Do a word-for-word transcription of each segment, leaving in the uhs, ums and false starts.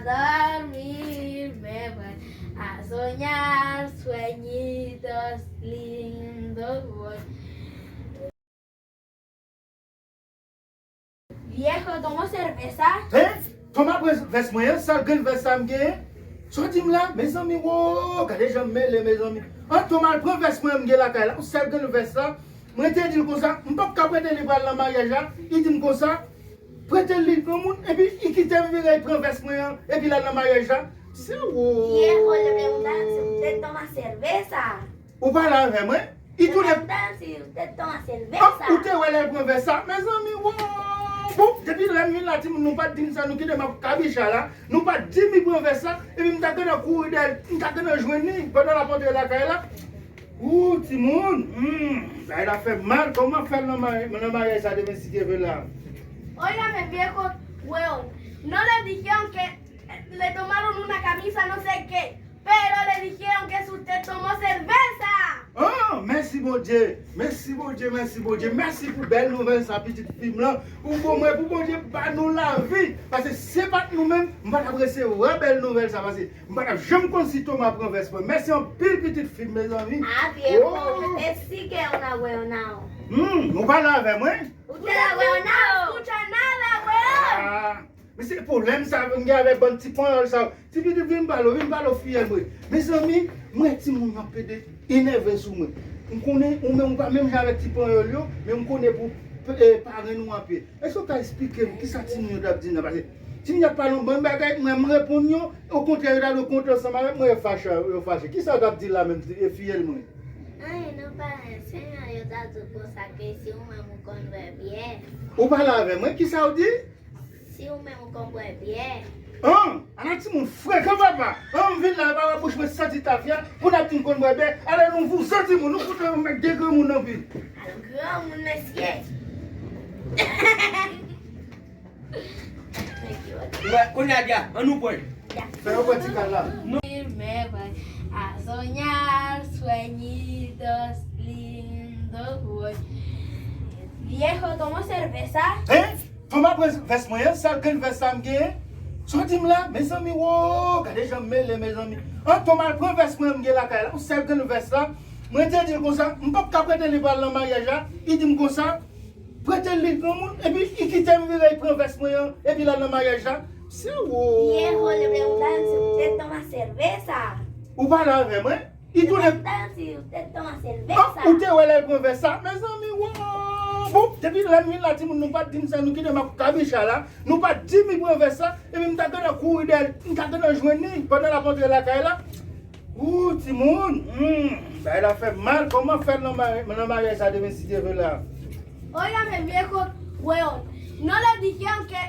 Dormir, me voy a soñar sueñitos lindos voy. Viejo, toma cerveza. Hein? Toma pran vès mwen an, sal grenn vès sa m genyen. Sa w di m la, mezanmi, wo, gade jan m mele, mezanmi. An, Toma al pran vès mwen an m gen lakay la, sal grenn vès la. Mwen te di l konsa, m p ap ka prete li pral nan maryaj la. Li di m konsa, prete l li granmoun, epi li kite m vire, li pran vès mwen an, epi l al nan maryaj la. Se wo. Viejo, le preguntaron si usted toma cerveza. Ou pale avè mwen? Li tounen. Preguntaron si usted toma cerveza. Ah, ou te wè lè l pran vès sa? Mezanmi, wo. Bon, depi lè m vin la, timoun, nou pa t di m sa, nou kite m ap kabicha la. Nou pa t di m li pran vès sa, epi m ta gentan kouri dèyè l, m ta gentan jwenn li pandan l ap antre lakay la. Ou, timoun, hmm, bagay la fè m mal. Kòman fè l nan ma-, nan maryaj sa demen si Dye vle la? Óigame, viejo hueón, no le dijeron que le tomaron una camisa, no sé qué, pero le dijeron que usted tomó cerveza. Ah, mèsi Bondye, mèsi Bondye, mèsi Bondye, mèsi pou bèl nouvèl sa, pitit fi m lan. Ou bon mwen, pou Bondye ba nou lavi, paske se pa t nou menm, m pa t ap resevwa bèl nouvèl sa, paske m pa t ap janm konn si Toma pran vès mwen. Mèsi anpil, pitit fi m, mezanmi. Ah, viejo, oh, yo te sí que una hueona. Hmm, ou pale avè mwen? Usted la hueona. No escucha nada, hueón. Ah, men se pwoblèm sa m gen avèk bann ti panyòl sa yo. Ti pitit, vin pale w, vin pale w fiyèl mwen. Mezanmi, mwen timoun yo ap pede enève sou mwen. M konnen ou menm ou pa menm jan avèk ti panyòl yo, men m konnen pou p-, e, parenn ou anpe. Èske w ka esplike m kisa timoun yo t ap di nan? Paske timoun yo ap pale yon bann bagay, mwen m reponn yo, okontrè yo t al kontre ansanm avèk mwen, yo fache, yo fache. Kisa yo t ap di la menm, e, fiyèl mwen? Anyen non, parenn, senyè yo t ap di w konsa ke si ou menm ou konn bwè byè. Ou pale avè mwen, kisa w di? Si ou menm ou konn bwè byè. An! Ala timoun frekan papa! An, m vin la, e pa wè bouch mwen santi tafya, pou n ap di m konn bwè byè. Ale nou vouzan timoun, nou fout mèt de granmoun anpil. Al granmoun mesye. Wè, kounye a, an nou pran. Fè yo pran ti kal la. Me voy a soñar sueñitos lindos voy. Viejo, toma cerveza. Hein? Toma pran vès mwen an, sal grenn vès sa m genyen. Sa w di m la, mezanmi, wo, gade jan m mele, mezanmi. An, Toma al pran vès mwen an m gen lakay la, sal grenn vès la. Mwen te di l konsa, m p ap ka prete li pral nan maryaj la. Li di m konsa, prete l li granmoun, epi li kite m vire, li pran vès mwen an, epi l al nan maryaj la. Se wo. Viejo, le preguntaron si usted toma cerveza. Ou pale avè mwen? Li tounen. Preguntaron si usted toma cerveza. Ah, ou te wè lè l pran vès sa? Mezanmi, wo. Bon, depi lè m vin la, timoun, nou pa t di m sa, nou kite m ap kabicha la. Nou pa t di m li pran vès sa, epi m ta gentan kouri dèyè l, m ta gentan jwenn li pandan l ap antre lakay la. Ou, timoun, hmm, bagay la fè m mal. Kòman fè l nan ma-, nan maryaj sa demen si Dye vle la? Óigame, viejo hueón, no le dijeron que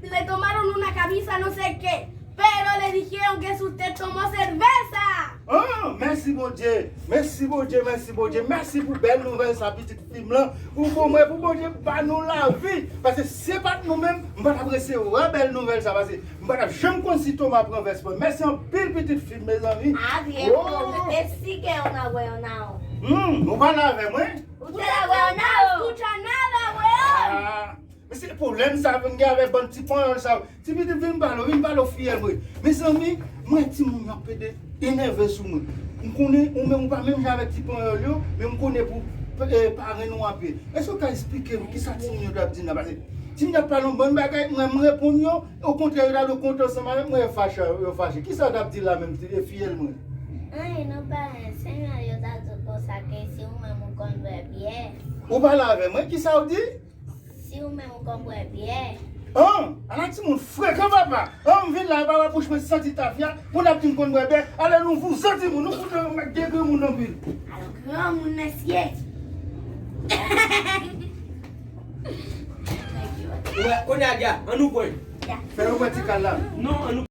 le tomaron una camisa, no sé qué, pero le dijeron que usted tomó cerveza. Ah, mèsi Bondye, mèsi Bondye, mèsi Bondye, mèsi pou bèl nouvèl sa, pitit fi m lan. Ou bon mwen, pou Bondye ba nou lavi, paske se pa t nou menm, m pa t ap resevwa bèl nouvèl sa, paske m pa t ap janm konn si Toma pran vès mwen. Mèsi anpil, pitit fi m, mezanmi. Ah, viejo, oh, yo te sí que una hueona. Hmm, ou pale avè mwen? Usted la hueona. No escucha nada, hueón. Ah, men se pwoblèm sa m gen avèk bann ti panyòl sa yo. Ti pitit, vin pale w, vin pale w fiyèl mwen. Mezanmi, mwen timoun yo ap pede enève sou mwen. M konnen ou menm ou pa menm jan avèk ti panyòl yo, men m konnen pou, e, parenn ou anpe. Èske w ka esplike m kisa timoun yo t ap di nan? Paske timoun yo ap pale yon bann bagay, mwen m reponn yo, okontrè yo t al kontre ansanm avèk mwen, yo fache, yo fache. Kisa yo t ap di la menm, e, fiyèl mwen? Anyen non, parenn, senyè yo t ap di w konsa ke si ou menm ou konn bwè byè. Ou pale avè mwen, kisa w di? Si ou menm ou konn bwè byè. An, ala timoun frekan papa. An, m vin la, e pa wè bouch mwen santi tafya, pou n ap di m konn bwè byè. Ale nou vouzan timoun, nou fout mèt de granmoun anpil. Al granmoun mesye. Wè, kounye a, an nou pran. Fè yo pran ti kal la. Non, an nou